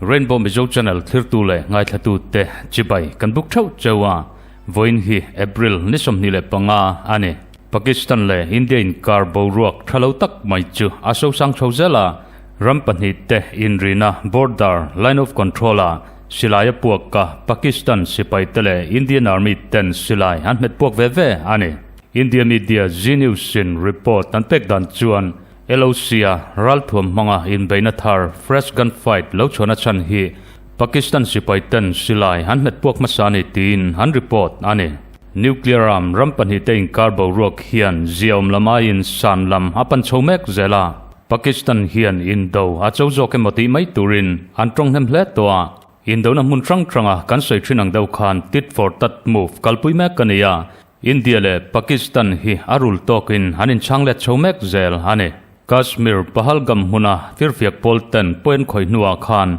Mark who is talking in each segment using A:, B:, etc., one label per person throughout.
A: Rainbow Mizo Channel thlirtu leh ngaithlatu te chibai kan buk theuh cheu a, vawiin hi April ni 25 a ni. Pakistan leh India inkar boruak tha lo tak mai chu a sosang chho zel a, ram pahnih te inrina border line of control ah silai a puak a, Pakistan sipai te leh Indian Army ten silai an hmet puak ve ve a ni. India media Zee News in report an pek dan chuan LOC-a ralthuam hmanga inbeihna thar fresh gunfight lo chhuahna chhan hi Pakistan sipai ten silai an hmet puak hmasa a ni tiin an report a ni. Nuclear arm ram pahnihte inkar boruak hian ziaawm lam aiin san lam a pan chho mek zel a, Pakistan hian indo a cho zawk emaw tih mai turin an tawng hnem hle tawh a, indona hmun hrang hranga kan sawi thin ang deuh khan tit for tat move kalpui mek a ni a, India leh Pakistan hi a rul tawkin an inchhang let chho mek zel a ni. Kashmir Pahalgam hmuna firfiak pawl ten point khawih hnuah khan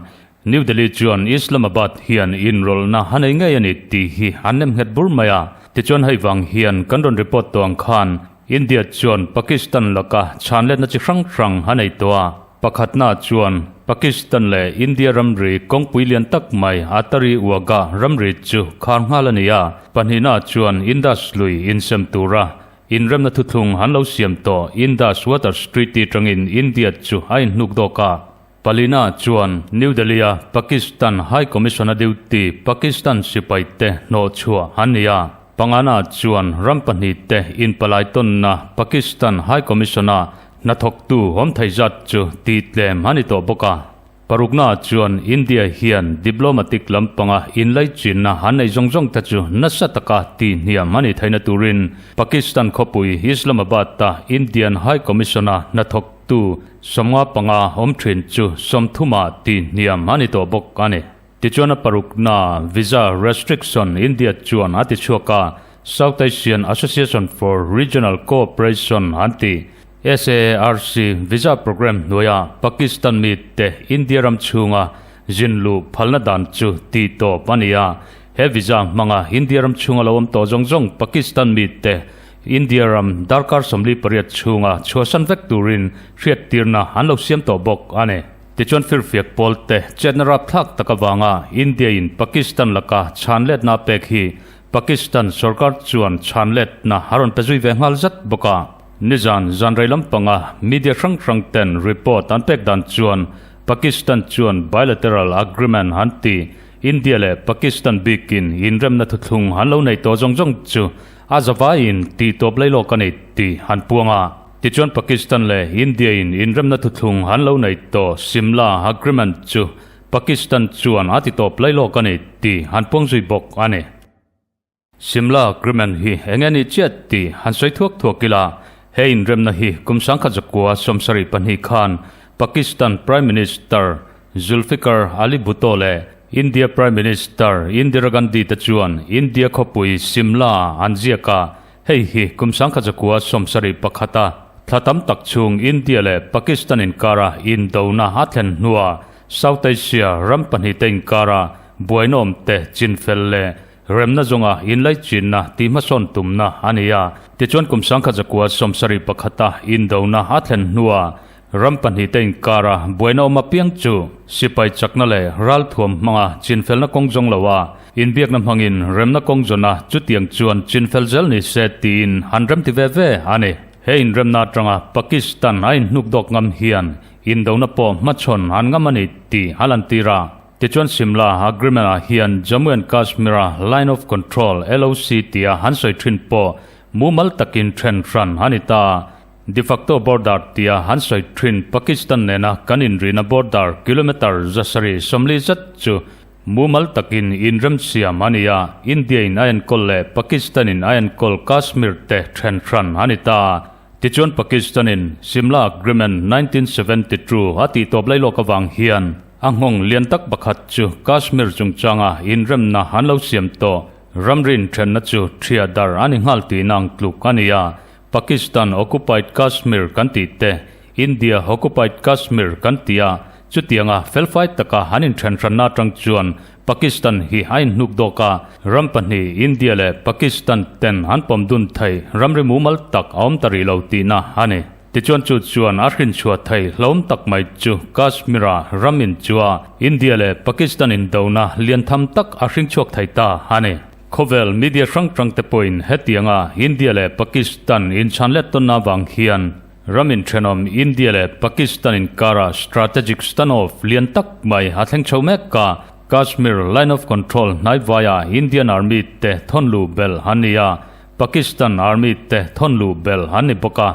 A: New Delhi chuan Islamabad hian inrawlhna a nei ngei a ni tih hi an nem nghet bur mai a. Tichuan hei vang hian kan rawn report tawh ang khan India chuan Pakistan laka chhanletna chi hrang hrang a nei tawh a. Pakhatna chuan Pakistan leh India ramri kawngpui lian tak mai Attari Wagah ramri chu khar nghal a ni a. Pahnihna chuan Indus lui insem tura inremna thuthlung an lo siam tawh Indus Waters Treaty tangin India chu a inhnuk dawk a. Palina chuan New Delhi-a Pakistan High Commissioner duty Pakistan sipaite hnawhchhuah an ni a. Pangana chuan ram pahnihte inpalai tawnna Pakistan High Commissioner hnathawktu awm thei zat chu tihtlem a ni tawh bawk a. Parukna chuan India hian diplomatic lampanga inlaichinna an nei zawng zawng te chu nasa taka tihhniam a ni theihna turin Pakistan khawpui Islamabad-a Indian High Commissioner hnathawk Tu 55 awm thin chu 30 ah tihhniam a ni tawh bawk a ni. Tichuan a parukna visa restriction India chuan a ti chhuak a, South Asian Association for Regional Cooperation an ti. SAARC visa programme hnuaia Pakistan mite India ram chhunga zin luh phalna dan chu tih tawp a ni a, he visa hmanga India ram chhunga lo awm tawh zawng zawng Pakistan mite India ram darkar 48 chhunga chhuahsan vek turin hriattirna an lo siam tawh bawk a ni. Tichuan firfiak pawl te chetna rapthlak tak avanga India in Pakistan laka chhanletna a pek hi Pakistan sorkar chuan chhanletna a rawn pe zui ve nghal zat bawk a. Nizan zanrei lampanga media hrang hrang ten report an pek dan chuan Pakistan chuan bilateral agreement an ti India leh Pakistan bikin inremna thuthlung an lo nei tawh zawng zawng chu A zavaiin tih tawp lai lawk a nei tih an puang a. Tichuan Pakistan leh India in inremna thuthlung an lo nei tawh Simla Agreement chu Pakistan chuan a ti tawp lai lawk a ni tih an puang zui bawk a ni. Simla Agreement hi eng nge nih chiah tih han sawi thuak thuak ila, he inremna hi kum 1972 khan Pakistan Prime Minister Zulfikar Ali Bhutto leh India Prime Minister Indira Gandhi te chuan India khawpui Simla an ziak a, hei hi kum 1971 a thla tam tak chhung India leh Pakistan inkara indona a thlen hnua South Asia ram pahnihte inkara buainawm te chinfel leh remna zawnga inlaichinna tihhmasawn tumna a ni a. Tichuan kum 1971 a indona a thlen hnua Ram pahnihte inkara buaina awm apiang chu sipai chakna leh ralthuam hmanga chinfelna kawng zawng lo a, inbiakna hmangin remna kawng zawna chutiang chuan chinfel zel ni se tiin han remti ve ve a ni. He inremna atanga Pakistan a inhnuk dawk ngam hian indona pawh hmachhawn an ngam a ni tih a lantir a. Tichuan Simla Agreement ah hian Jammu and Kashmir-a Line of Control, LOC, tia han sawi thin pawh mumal takin then hran a ni ta. De facto border tia han sawi thin Pakistan nena kan inrina border kilometre 740 zet chu mumal takin inremsiam a ni a, India in a enkawl leh Pakistan in a enkawl Kashmir te then hran a ni ta. Tichuan Pakistan in Simla Agreement 1972 a tihtawp lailawk avang hian a nghawng lian tak pakhat chu Kashmir chungchanga inremna an lo siam tawh ramri inthenna chu thiah dar a ni nghal tihna ang tluk a ni a. Pakistan occupied Kashmir kan tih te, India occupied Kashmir kan tih a, chutianga felfai taka an inthenhranna atang chuan Pakistan hi a inhnuk dawk a, ram pahnih India leh Pakistan ten an pawm dun thei ramri mumal tak a awm ta rih lo tihna a ni. Tichuan chu chuan a hrinchhuah thei hlawm tak mai chu Kashmir-a ram inchua India leh Pakistan indona lian tham tak a hringchhuak thei ta a ni. Khawvel media hrang hrang te pawhin hetianga India leh Pakistan inchhan let tawnna avang hian ram inthenawm India leh Pakistan inkara strategic standoff lian tak mai a thleng chho mek a, Kashmir Line of Control hnaivaia Indian Army te thawn luh belh an ni a, Pakistan Army te thawn luh belh an ni bawk a,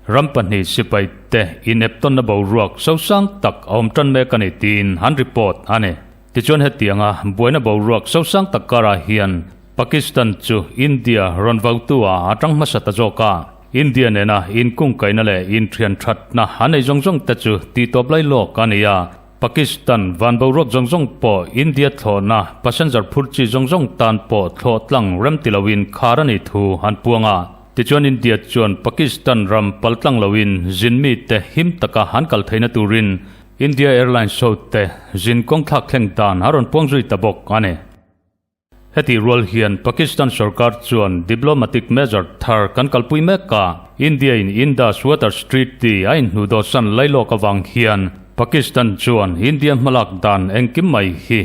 A: ram pahnih sipai te ineptawnna boruak sosang tak a awm tan mek a ni tiin an report a ni. Tichuan hetianga buaina boruak sosang tak karah hian Pakistan chu India rawn vautu ah a tang hmasa ta zawk a, India nena inkungkaihna leh inthian thatna an nei zawng zawng te chu tihtawp lai lawk a ni a, Pakistan van boruak zawng zawng pawh India thlawhna passenger phur chi zawng zawng tan pawh thlawh tlang rem ti loin khar a nih thu an puang a. Tichuan India chuan Pakistan ram pal tlang loin zin mite him taka an kal theihna turin India Airlines hote zin kawng thlak thleng dan a rawn puang zui ta bawk a ni. Hetih rual hian Pakistan sorkar chuan diplomatic measure thar kan kalpui mek a, India in Indus Waters Treaty a inhnuhdawhsan lailawk avang hian Pakistan chuan India hmalak dan engkim mai hi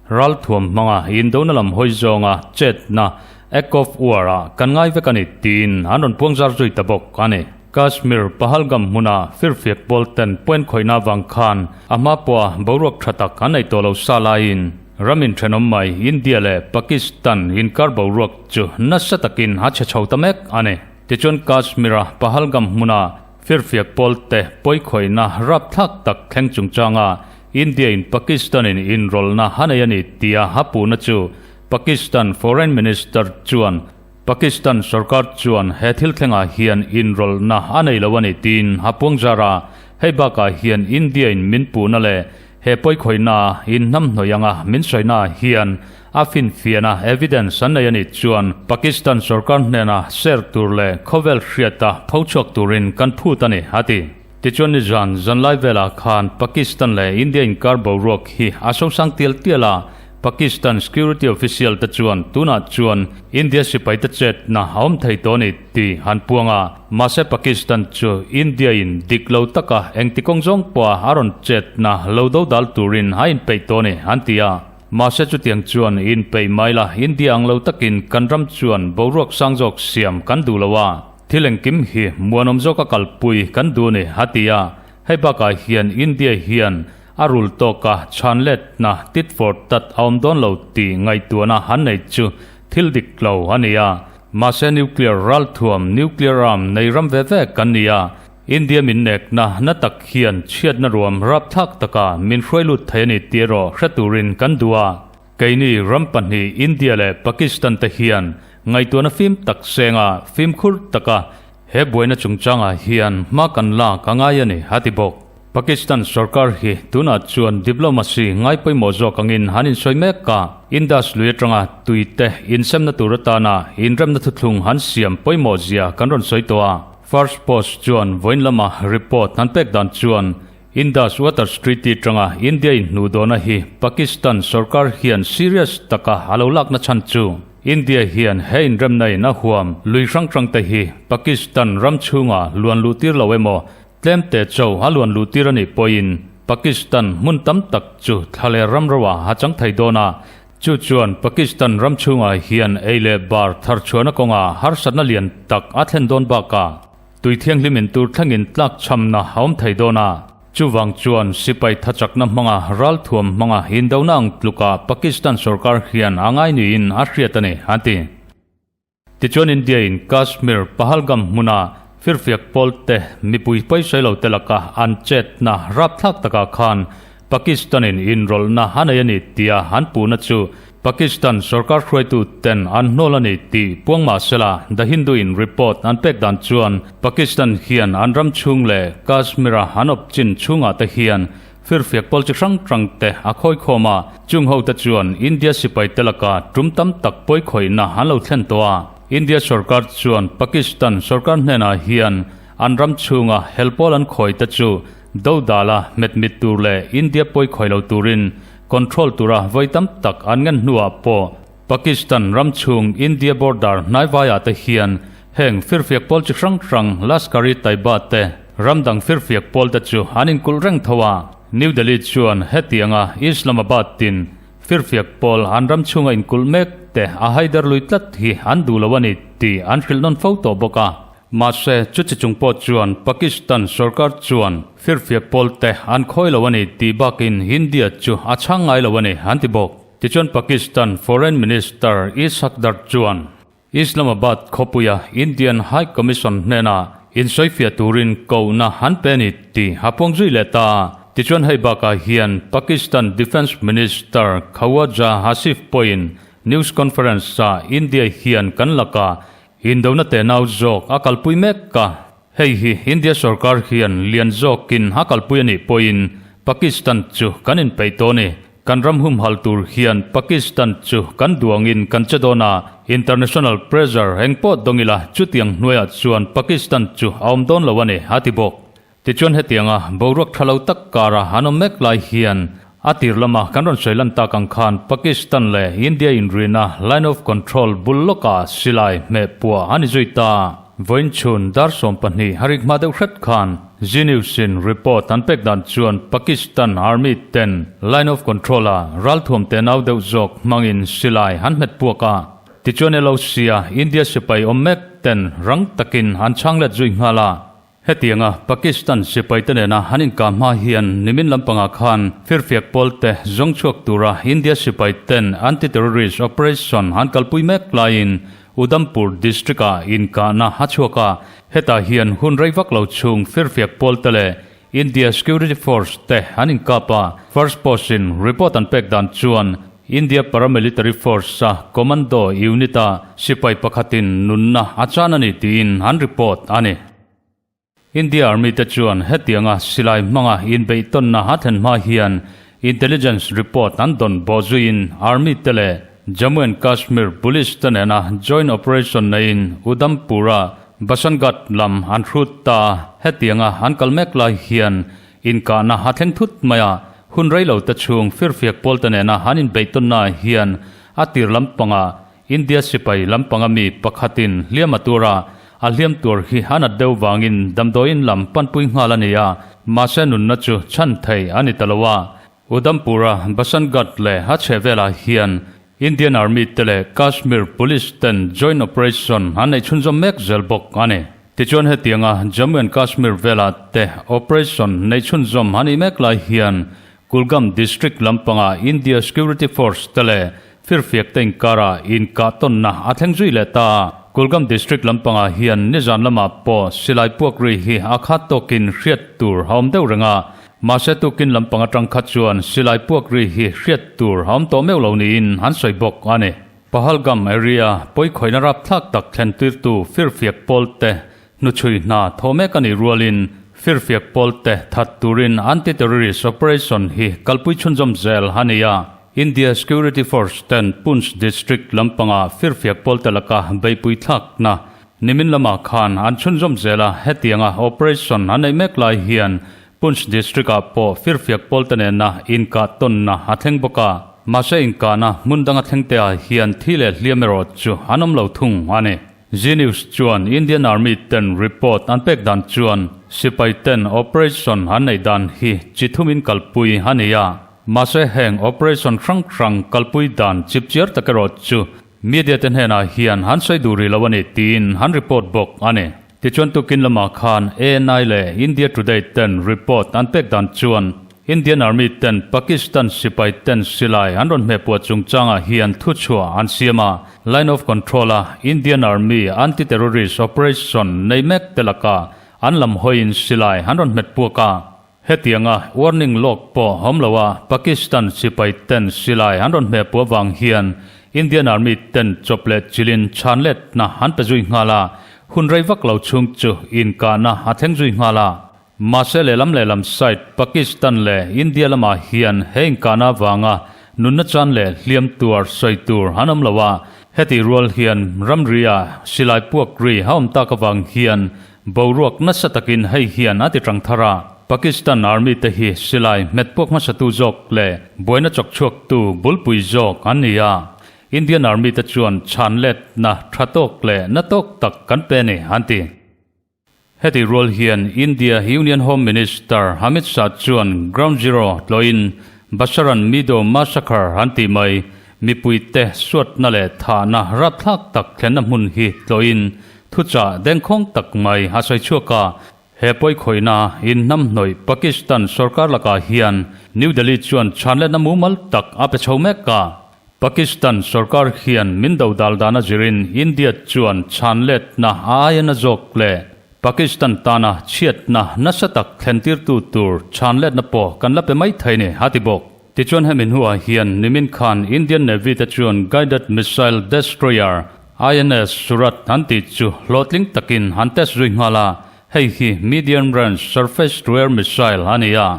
A: ralthuam hmanga indona lam hawi zawnga chetna Act of War ah kan ngai vek a ni tiin an rawn puangzar zui ta bawk a ni. Kashmir Pahalgam hmuna firfiak pawl ten point khawihna avang khan a hma pawha boruak tha tak an nei tawh lo sa laiin Ram inthenawm mai India leh Pakistan inkar boruak chu nasa takin a chhe chho ta mek a ni. Tichuan Kashmir-a Pahalgam hmuna firfiak pawlte pawikhawihna rapthlak tak thleng chungchanga India-in Pakistan-in inrawlhna a nei a ni tia a puhna chu Pakistan Foreign Minister chuan Pakistan sorkar chuan he thil thlengah hian inrawlhna a nei lo a ni tiin a puang zar a, hei bakah hian India-in min puhna leh he pawikhawihna inhnamhnawih anga min sawina hian a finfiahna, evidence, an nei a nih chuan Pakistan sorkar hnena share tur leh khawvel hriata pho chhuak turin kan phut a ni, a ti. Tichuan nizan zanlai velah khan Pakistan leh India inkar boruak hi a sosang tial tial a, Pakistan security official te chuan tunah chuan India sipai te chetna a awm thei tawh a ni tih an puang a, mahse Pakistan chu India in dik lo taka engti kawng zawng pawha a rawn chetna lo do dal turin a inpeih tawh a ni an ti a. Mahse chutiang chuan inpeih mai la India ang lo takin kan ram chuan boruak sang zawk siam kan duh lo a, thil engkim hi muanawm zawka kalpui kan duh a ni a ti a, hei bakah hian India hian A rul tawka chhan letna tit for tat a awm dawn lo tih ngaihtuahna han nei chu thil dik lo a ni a. Mahse nuclear ralthuam, nuclear arm, nei ram ve ve kan ni a. India min nekna na tak hian chhiatna ruam rapthlak taka min hruai lut thei a ni tih erawh hre turin kan duh a. Keini ram pahnih India leh Pakistan te hian ngaihtuahna fim tak senga fimkhur taka He buaina chungchangah hian hma kan lak a ngai a ni, a ti bawk. Pakistan sorkar hi tunah chuan diplomacy ngai pawimawh zawk angin an insawi mek a, Indus lui atanga tui te insemna tur atana inremna thuthlung an siam pawimawh zia kan rawn sawi tawh a. First Post chuan vawiin lama report an pek dan chuan Indus Waters Treaty atanga India inhnuhdawhna hi Pakistan sorkar hian serious taka a lo lakna chhan chu India hian he inremna in a huam lui hrang hrang te hi Pakistan ram chhunga luan luh tir lo emaw tlem te cho a luan luh tir a nih pawhin Pakistan hmun tam tak chu thla leh ram roa a chang thei dawn a, chu chuan Pakistan ram chhungah hian ei leh bar thar chhuahna kawnga harsatna lian tak a thlen dawn bakah tui thianghlim in tur thlengin tlak chhamna a awm thei dawn a. Chuvang chuan sipai thachakna hmanga ralthuam hmanga indona ang tluka Pakistan sorkar hian a ngai niin a hriat a ni, an ti. Tichuan India-in Kashmir Pahalgam hmuna firfiak pawlte mipui pawisawi lo te laka an chetna rapthlak takah khan Pakistan-in inrawlhna a nei a ni tia an puhna chu Pakistan sorkar hruaitu ten an hnawl a ni tih puang mah sela The Hindu-in report an pek dan chuan Pakistan hian an ram chhung leh Kashmir-a an awp chin chhungah te hian firfiak pawl chi hrang hrang te a khawikhawm a, chung ho te chuan India sipai te laka tum tam tak pawikhawihna an lo thlen tawh a. India sorkar chuan Pakistan sorkar hnenah hian an ram chhunga hel pawl an khawi te chu dodala hmetmit tur leh India pawikhawih lo turin. control tura vawi tam tak an ngen hnuah pawh Pakistan ram chhung India border hnaivaiah te hian heng firfiak pawl chi hrang hrang Lashkar-e-Taiba te ram dang firfiak pawl te chu an inkulh reng tho a. New Delhi chuan hetianga Islamabad tin firfiak pawl an ram chhunga inkulh mek te a haider lui tlat hi an duh lo a ni tih an hrilh nawn fo tawh bawk a. Mahse, chuti chung pawh chuan Pakistan sorkar chuan firfiak pawlte an khawi lo a ni tih bakin India chu a chhang ngai lo a ni, an ti bawk. Tichuan Pakistan Foreign Minister Ishaq Dar chuan Islamabad khawpuia Indian High Commission hnenah insawifiah turin kohna an pe a ni tih a puang zui leh ta. Tichuan hei bakah hian Pakistan Defence Minister Khawaja Asif pawhin news conference-ah India hian kan lakah Indona tenau zawk a kalpui mek a, hei hi India sorkar hian lian zawkin a kalpui a nih pawhin Pakistan chu kan inpeih tawh a ni. Kan ram humhal tur hian Pakistan chu kan duangin kan che dawn a, international pressure engpawh dawng ila chutiang hnuaiah chuan Pakistan chu a awm dawn lo a ni, a ti bawk. Tichuan hetianga boruak tha lo tak kara an awm mek lai hian a tir lama kan rawn sawi lan tak ang khan Pakistan leh India inrina Line of Control bul lawkah silai hmeh puah a ni zui ta. Vawiin chhun dar 12 a rik hma deuh hret khan Zee News in report an pek dan chuan Pakistan Army ten Line of Control a ralthuam tenau deuh zawk hmangin silai an hmet puak a. Tichuan LOC a India sipai awm mek ten rang takin an chhang let zui nghal a. Hetianga Pakistan sipaite nena an inkah hma hian nimin lampangah khan firfiak pawlte zawng chhuak tura India sipaiten anti-terrorist operation an kalpui mek laiin Udhampur district-ah inkahna a chhuak a, hetah hian hun rei vak lo chhung firfiak pawlte leh India security force te an inkap a, First Post-in report an pek dan chuan India paramilitary force-a commando unit-a sipai pakhatin nunna a chan a ni tiin an report a ni. India Army te chuan hetianga silai hmanga inbeihtawnna a thlen hma hian intelligence report an dawn bawh zuiin Army te leh Jammu and Kashmir Police te nena joint operation neiin Udhampur-a Basantghat lam an hrut ta. Hetianga an kal mek lai hian inkahna a thleng thut mai a, hun rei lo te chhung firfiak pawl te nena an inbeihtawnna hian a tir lampangah India sipai lampanga mi pakhatin hliam a tur a, a hliam tur hi a nat deuh vangin damdawiin lam panpui nghal a ni a, mahse nunna chu chhan thei a ni ta lo a. Udhampur-a Basantghat leh a chhehvelah hian Indian Army te leh Kashmir Police ten joint operation an neih chhunzawm mek zel bawk a ni. Tichuan hetianga Jammu and Kashmir velah te operation neih chhunzawm a nih mek lai hian Kulgam District lampanga India Security Force te leh firfiak te inkara inkah tawnna a thleng zui leh ta. Kulgam District lampangah hian nizan lamah pawh silai puak ri hi a khat tawkin hriat tur a awm deuh reng a, mahse tukin lampang atang kha chuan silai puak ri hi hriat tur a awm tawh meuh lo niin an sawi bawk a ni. Pahalgam area pawikhawihna rapthlak tak thlen tirtu firfiak pawl te Hnuchhui hna thaw mek a nih rualin firfiak pawlte that turin anti-terrorist operation hi kalpui chhunzawm zel a ni a. India Security Force ten Poonch district lampanga firfiak pawlte laka beihpui thlakna nimin lamah khan an chhunzawm zel a, hetianga operation an neih mek lai hian Poonch district-ah pawh firfiak pawlte nena inkah tawnna a thleng bawk a, mahse inkahna hmun danga thlengteah hian thi leh hliam erawh chu an awm lo thung a ni. Zee News chuan Indian Army ten report an pek dan chuan sipai ten operation an neih dan hi chi thumin kalpui a ni a, mahse heng operation hrang hrang kalpui dan chipchiar tak erawh chu media te hnenah hian an sawi duh rih lo a ni tiin an report bawk a ni. Tichuan tukin lamah khan ANI leh India Today ten report an pek dan chuan Indian Army ten Pakistan sipai ten silai an rawn hmehpuah chungchangah hian thuchhuah an siam a, Line of Control a Indian Army anti-terrorist operation nei mek te lakah an lam hawiin silai an rawn hmet puak a. Hetianga warning lawk pawh awm lo a Pakistan sipai ten silai an rawn hmehpuah vang hian Indian Army ten chawp leh chilin chhan letna an pe zui nghal a, hun rei vak lo chhung chu inkahna a thleng zui nghal a. Mahse lehlam lehlam side Pakistan leh India lamah hian he inkahna avanga nunna chan leh hliam tuar sawi tur an awm lo a, hetih rual hian ramri-ah silai puak ri a awm tak avang hian boruak nasa takin hei hian a ti tang thar a. Pakistan Army te hi silai hmet puak hmasatu zawk leh buaina chawk chhuaktu bulpui zawk an ni a, Indian Army te chuan chhan letna tha tawk leh na tawk tak kan pe a ni, an ti. Heti rual hian India Union Home Minister Amit Shah chuan Ground Zero tlawhin Basaran Meadow Massacre an tih mai, mipuite suatna leh thahna rapthlak tak thlenna hmun hi tlawhin thuchah dengkhawng tak mai a sawi chhuak a. He pawikhawihna inhnamhnawih Pakistan sorkar lakah hian New Delhi chuan chhanletna mumal tak a pe chho mek a. Pakistan sorkar hian min do dal dan a zirin India chuan chhan letna a aia na zawk leh Pakistan tana chhiatna nasa tak thlentirtu tur chhan letna pawh kan la pe mai thei ni, a ti bawk. Tichuan hemi hnuah hian nimin khan Indian Navy te chuan guided missile destroyer INS Surat an tih chu hlawhtling takin an test zui nghal a, hei hi medium range surface to air missile a ni a.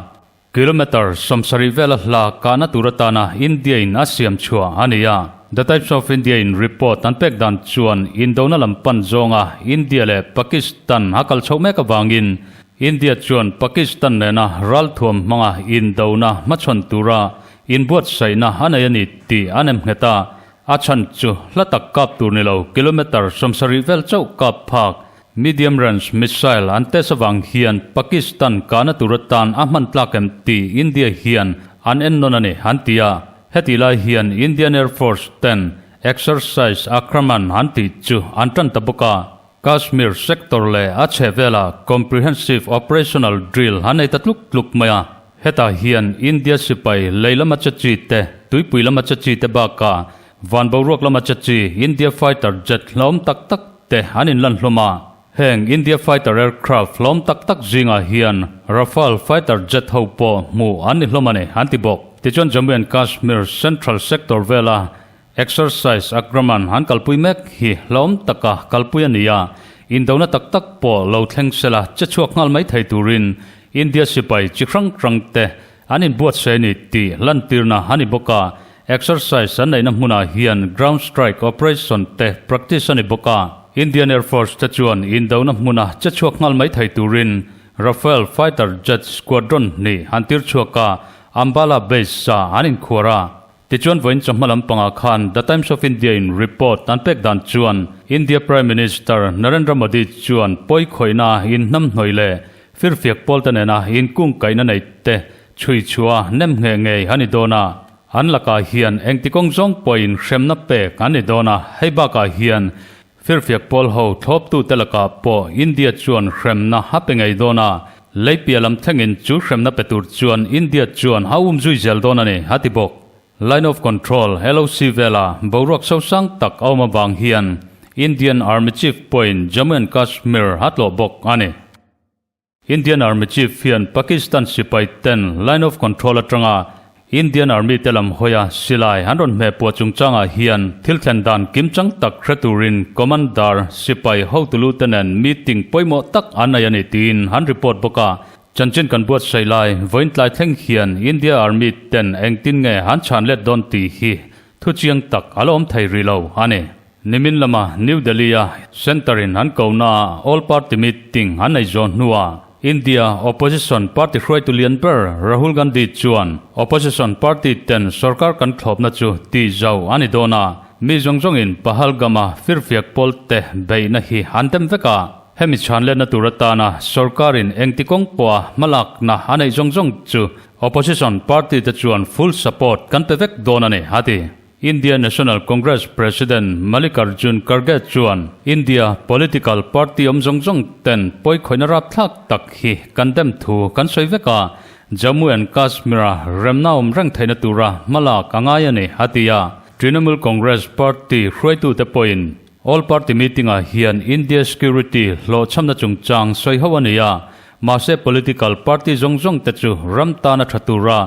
A: Kilometre 70 vela hla kahna tur atana India in a siam chhuah a ni a. The Times of India in report an pek dan chuan indona lam pan zawnga India leh Pakistan a kal chhoh mek avangin India chuan Pakistan nena ralthuam hmanga indona hmachhawn tura inbuatsaihna a nei a ni tih a nem nghet a. A chhan chu hla tak kap tur ni lo kilometre 70 vel chauh kap phak Medium range missile an test avang hian Pakistan kahna tur atan a hman tlak em tih India hian an en nawn a ni, an ti a. Hetih lai hian Indian Air Force ten exercise Aakraman an tih chu an tan ta bawk a. Kashmir sector leh a chhehvelah comprehensive operational drill an nei ta tluk tluk mai a. Hetah hian India sipai lei lama che chi te, tuipui lama che chi te bakah Van boruak lama che chi India fighter jet hlawm tak tak te an inlan hlawm a. Heng India fighter aircraft hlawm tak tak zingah hian Rafale fighter jet ho pawh hmuh an ni hlawm a ni, an ti bawk. Tichuan Jammu and Kashmir Central Sector vela exercise Akraman an kalpui mek hi hlawm taka kalpui a ni a, indona tak tak pawh lo thleng sela che chhuak nghal mai thei turin India sipai chi hrang hrang te An inbuatsaih a ni tih lantirna a ni bawk a, exercise an neihna hmunah hian ground strike operation te practice a ni bawk a. Indian Air Force te chuan indona hmuna che chhuak nghal mai thei turin Rafale fighter jet squadron hnih an tir chhuak a, Ambala base ah an inkhuar a. Tichuan vawiin chawhma lampangah khan The Times of India in report an pek dan chuan India Prime Minister Narendra Modi chuan pawi khawihna inhnamhnawih leh firfiak pawlte nena inkungkaihna nei te chhui chhuah nem ngheh ngei a ni dawn a. An lakah hian engti kawng zawng pawhin hremna pek an ni dawn a, hei bakah hian Firfiak pawl ho thlawptute lakah pawh India chuan hremna a pe ngei dawn a, leipia lam thlengin chu hremna pe tur chuan India chuan a um zui zel dawn a ni, a ti bawk. Line of Control, LOC, vela boruak sosang tak a awm avang hian Indian Army Chief pawhin Jammu and Kashmir a tlawh bawk a ni. Indian Army Chief hian Pakistan sipai ten Line of Control atanga Indian Army te lam hawia silai an rawn hmeh puah chungchangah hian thil thlen dan kimchang tak hre turin Commander sipai hotulu te nen meeting pawimawh tak an nei a ni tiin an report bawk a. Chanchin kan buatsaih lai vawiin tlai thleng hian India Army ten engtin nge an chhan let dawn tih hi thu chiang tak a la awm thei rih lo a ni. Nimin lama New Delhi-a Centre-in an kohnaah All Party Meeting an nei zawh hnuah India Opposition Party hruaitu lian ber Rahul Gandhi chuan Opposition Party ten sorkar kan thlawpna chu tih zau a ni dawn a, mi zawng zawngin Pahalgam-a firfiak pawlte beihna hi an dem vek a, hemi chhanletna tur atana sorkarin engti kawng pawha hmalakna a neih zawng zawng chu Opposition Party te chuan full support kan pe vek dawn a ni, a ti. India National Congress President Mallikarjun Kharge chuan India political party awm zawng zawng ten pawikhawihna rapthlak tak hi kan dem thu kan sawi vek a, Jammu and Kashmir-a remna awm reng theihna tura hmalak a ngai a ni, a ti a. Trinamool Congress party hruaitute pawhin All Party Meeting-ah hian India security hlawhchhamna chungchang sawi ho a ni a, mahse political party zawng zawng te chu ram tana tha tura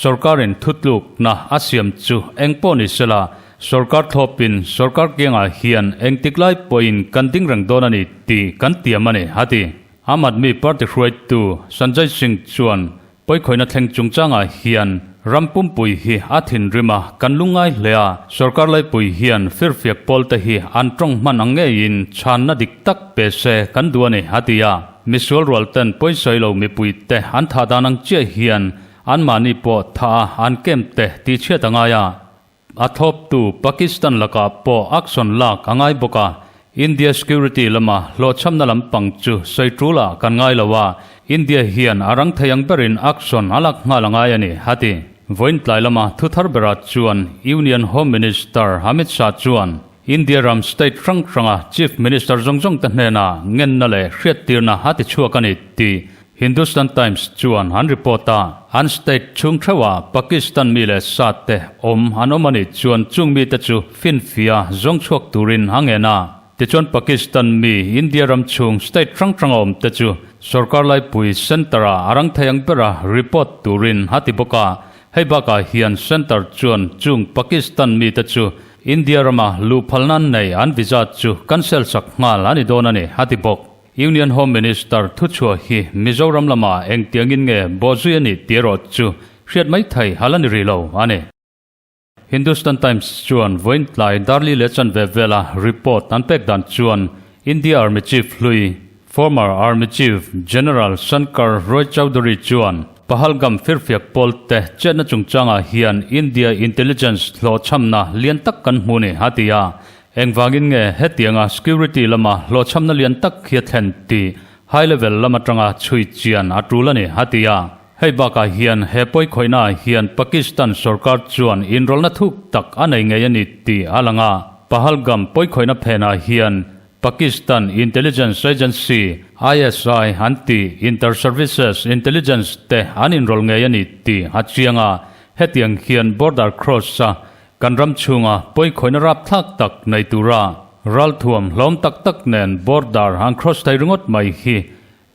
A: sorkarin thutlukna a siam chu eng pawh ni sela, sorkar thlawpin sorkar kiangah hian engtik lai pawhin kan ding reng dawn a ni tih kan tiam a ni, a ti. Aam Aadmi Party hruaitu Sanjay Singh chuan pawikhawihna thleng chungchangah hian. Ram pumpui hi a thinrim a, kan lungngai hle a, sorkar laipui hian firfiak pawlte hi an tawng hman ang ngeiin chhanna dik tak pe se kan duh a ni, a ti a. Misual rualten pawisawi lo mipuite an thah dan ang chiah hian anmahni pawh thah a an kem te tihchhiat a ngai a. A thlawptu Pakistan lakah pawh action lak a ngai bawk a, India security lama hlawhchhamna lampang chu sawi tulah kan ngai lo a, India hian a rang thei ang berin action a lak nghal a ngai a ni, a ti. Vawiin tlai lama thuthar berah chuan Union Home Minister Amit Shah chuan India ram state hrang hranga Chief Minister zawng zawng te hnenah ngenna leh hriattirna a ti chhuak a ni tih Hindustan Times chuan an report a, an state chhung theuhah Pakistan mi leh sa te awm an awm a nih chuan chung mite chu finfia zawng chhuak turin a ngen a. Tichuan Pakistan mi India ram chhung state hrang hranga awm te chu sorkar laipui centre ah a rang thei ang bera report turin a ti bawk a. Hei bakah hian centre chuan chung Pakistan mite chu India rama luh phalna an nei an visa chu cancel sak nghal a ni dawn a ni, a ti bawk. Union Home Minister thuchhuah hi Mizoram lamah engtiangin nge bawhzui a nih tih erawh chu hriat mai thei hal a ni rih lo a ni. Hindustan Times chuan vawiin tlai Darli leh chanve vela report an pek dan chuan India Army Chief hlui, former Army Chief General Shankar Roy Chowdhury chuan Pahalgam firfiak pawlte chetna chungchangah hian India intelligence hlawhchhamna lian tak kan hmu ni a ti a. Engvangin nge hetianga security lama hlawhchhamna lian tak hi a thlen tih high level lam atanga chhui chian a tul a ni, a ti a. Hei bakah hian he pawikhawihnaah hian Pakistan sorkar chuan inrawlhna thuk tak a nei ngei a ni tih a lang a. Pahalgam pawikhawihna phenah hian Pakistan Intelligence Agency, ISI, an tih Inter-Services Intelligence te an inrawlh ngei a ni tih a chiang a. Hetiang hian border cross-a Kan ram chhunga pawikhawihna rapthlak tak nei tura ralthuam hlawm tak tak nen border an cross thei ringawt mai hi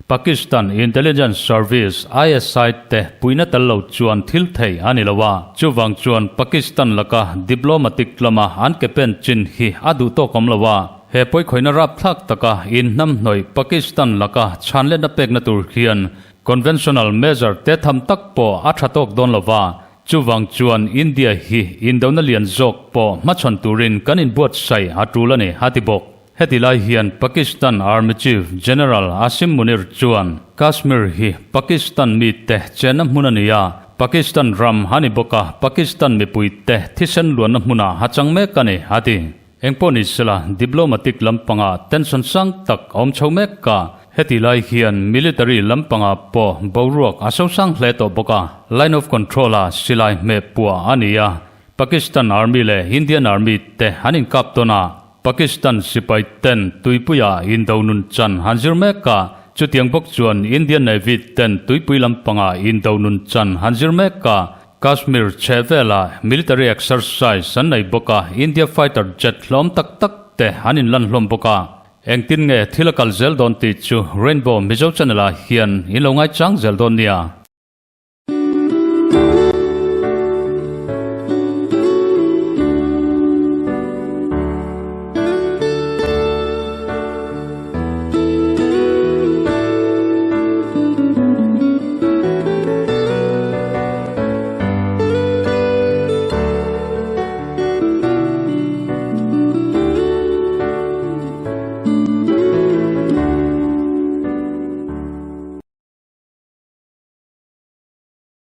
A: Pakistan Intelligence Service, ISI, te puihna tel lo chuan thil thei a ni lo a. Chuvang chuan Pakistan laka diplomatic lama an ke pen chin hi a duh tawk awm lo a. He pawikhawihna rapthlak taka inhnamhnawih Pakistan laka chhanletna pekna tur hian conventional measure te tham tak pawh a tha tawk dawn lo va. Chuvang chuan India hi indona lian zawk pawh hmachhawn turin kan inbuatsaih a tul a ni, a ti bawk. Heti lai hian Pakistan Army Chief General Asim Munir chuan Kashmir hi Pakistan mite chenna hmun a ni a, Pakistan ram a ni bawk a, Pakistan mipuite thisen luanna hmunah a chang mek a ni, a ti. Engpawh ni sela, diplomatic lampangah tension sang tak a awm chho mek a, heti lai hian military lampangah pawh boruak a sosang hle tawh bawk a, line of control-a silai hmeh puah a ni a, Pakistan Army leh Indian Army te an inkap tawn a, Pakistan sipai ten tuipuia indo nun chan han zir mek a, chutiang bawk chuan Indian Navy ten tuipui lampangah indo nun chan han zir mek a, Kashmir chhehvelah military exercise an nei bawk a, India fighter jet hlawm tak tak te an inlan hlawm bawk a. Engtin nge thil a kal zel dawn tih chu Rainbow Mizo channel ah hian in lo ngaichang zel dawn nia.